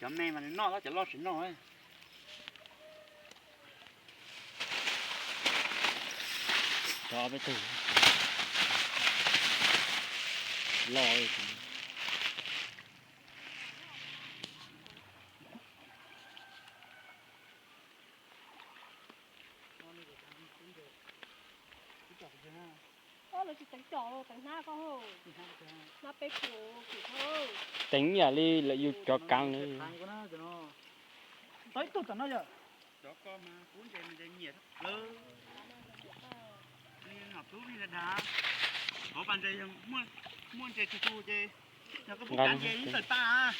Cov me mas nws noj, cov loj tsis noj. Cov peb tug loj. Teev yam li lawv yus cov kaav na. Tau ib tug tom no yog. Cov ko mas kub ntses mas ntses nyiam lawm. Li nom tub li dag, hauv pas ntses yog muaj ntses tsis tu ces yog koj pub kav ntses ib tawm tag.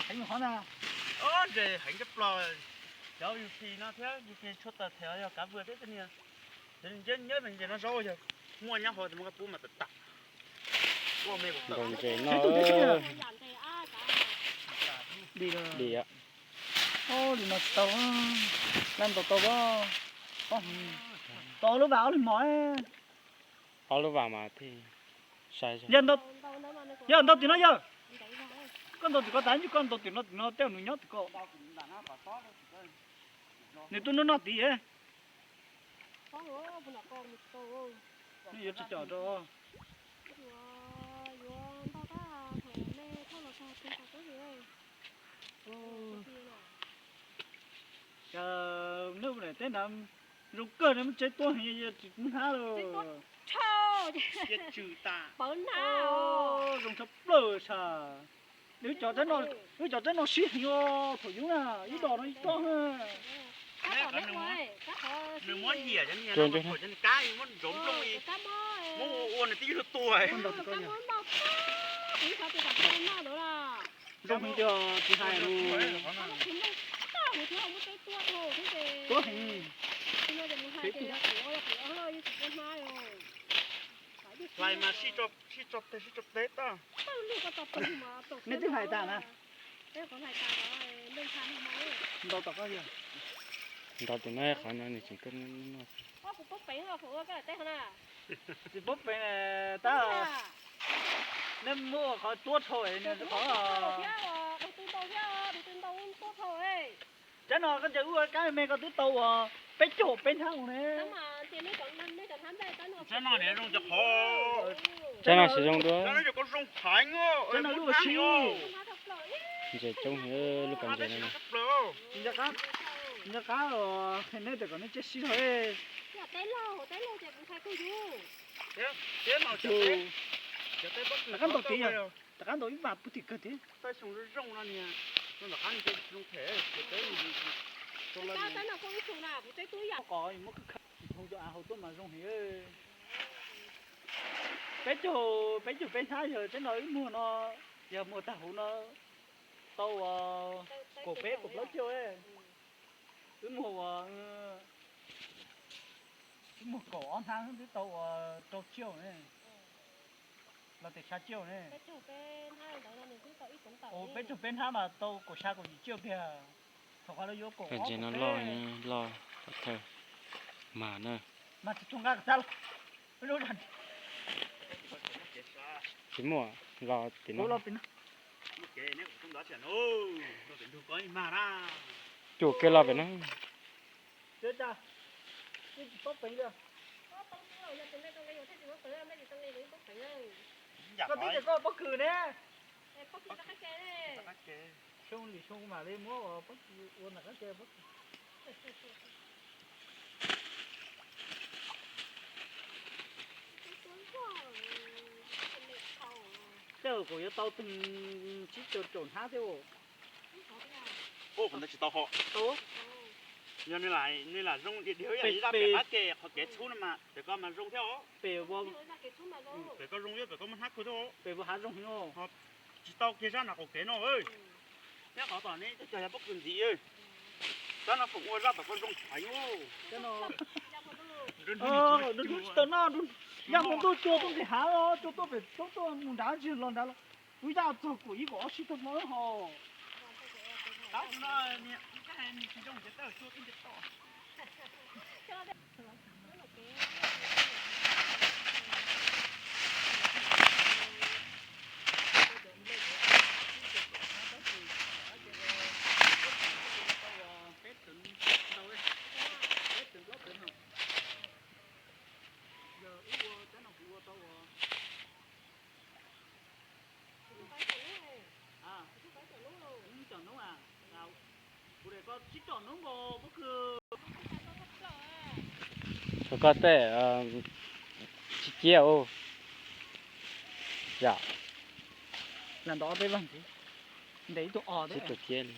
Heev qhov na. Ntses heev cov plos, cov U P no thiab U P tshuaj tawm them yog kav vwm thiab tej niag. Nyob ntses no zaub yog muaj nyob hauv muaj koj pub mas tawm tag. Nkaus ntses no. Dim. Li no tsis tau, laj ntaus tau, tau lub vas ob lub mos. Ob lub vas mas thiaj sai. Yog ntaus tim no yog, koj ntaus tim ko tas, koj ntaus tim no, tim no tej nws nyob tim ko. Nws tuaj noj noj tid. Nws yuav tsis com rau. Cas nej ua daim teb nrad zoo kawg, nej muaj tsev tuab heev, tsis hnab lawm. Zoo tshaj plaws sas. Wb cov teb no sib heev os, thaum yub na ib dos no ib tsob. Muab hiam cov niag no, muab ntsoov nplooj, muab ua ua nws tib lub tuag. Zoo heev tiag tsis hais li. Tuab heev. Hlais mas sib tso teg sib tso teg tag. Nej twb hlais tas na. Ntaus tom qab yog. Ntaus tim no qhov no nws tseem tuaj noj. Tsis pub peev tab. Nej muab ua qhov tuab dhau nws qhov. Tsab no koj ntsia wb ua kab me koj twb tau uas peb caug peb hnab mus ne. Tsab no niam zoo cov qhov. Tsab no siv zoo dua. Tsab no wb ua si. Ntses coob heev lub pas ntses no. Nco qab, neb tias kom neb tsiab sib zog. Rov qab ntaus tid yog, rov qab ntaus ib vas puv tim kawg thiab. Qos muab khawb khawb tsis thooj cov av hauv tuaj mas zoo heev. Peb caug, peb caug peb hnab yog teb no wb muag no, yog muag tag hauv no tau uas kaum peb kaum plaub caug. Wb muag uas, wb muag kaum ob hnab twb tau uas rau caug ne, los tias xya caug ne. Peb caug peb hnab mas tau kaum xya kaum yim caug tiag. Thaum qhov lawv yuav kaum ob kaum peb. Loj, loj thawj mas na. Mas tsis tshua nqa kom tag los. Tsis muaj, los tim no. Cuam kiag los pem no. Koj twb tias koj pob kws ne. Xyoo lwm xyoo mam li muab pob kws ua nram qab ke pob kws. Tej zaum kuv yuav tau tug tsib caug caum hnab thiab. Ub, qhov ntawd tsis tau hos. Yog nws lam zoo dhia dhia ib zaj pem qab ke qhov kev txhub no mas pem koj mas zoo thiab os. Pem koj zoo thiab pem koj muaj hnab kawg thiab os. Pem hav zoo heev os. Tsis tau kiag zaj nram qaum kev no. Nyob qhov tom ne cov yog pob kws ntxiv. Cov no foom ua zaj tom koj zoo heev. Tsis tau noj, yaj hmo ntuj cua tuaj nqis hav, cua tuaj pem roob tuaj mus nrad tsis los nrad los. Wb yaj txog kaum ib kaum ob sib tag hmo hos. Thaum koj tej tsis ciab ua. Yam. Lam ntov peb vaj ntxiv. Ntes ib tug os tib tug ciab li.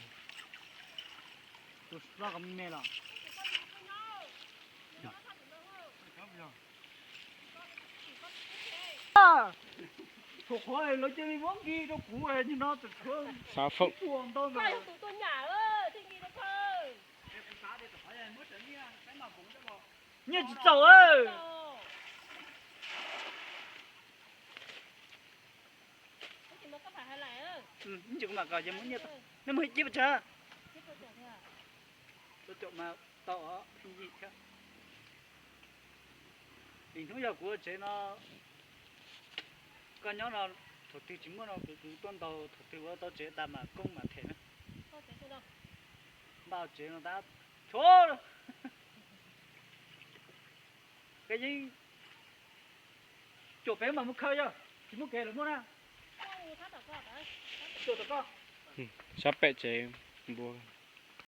Tus loj kom me me los. Thaum qhov lawv cia li muab nkig rau kuv nim no tseem tshuav ib puas ntau ntawd. Nyiaj tsis txaus. Ntsis kuv mam kom yawg muab nyiaj tau. Nej muag ib cib pas tsav. Tau caum mas tau os, pheej yig thiab. Nim hnub yog kuv ua tsev no, koj nyob no, thaum twg tsis muaj no kuv, kuv tuaj ntaus, thaum twg ua tau tsev tas mas koob mas them na. Ntaus tsev no tab tshuav. Koj yeej cuam pem mas mus khaws yog tsis muaj kev lawv muab na. Cuam tom koj. Sab pem tsev npua.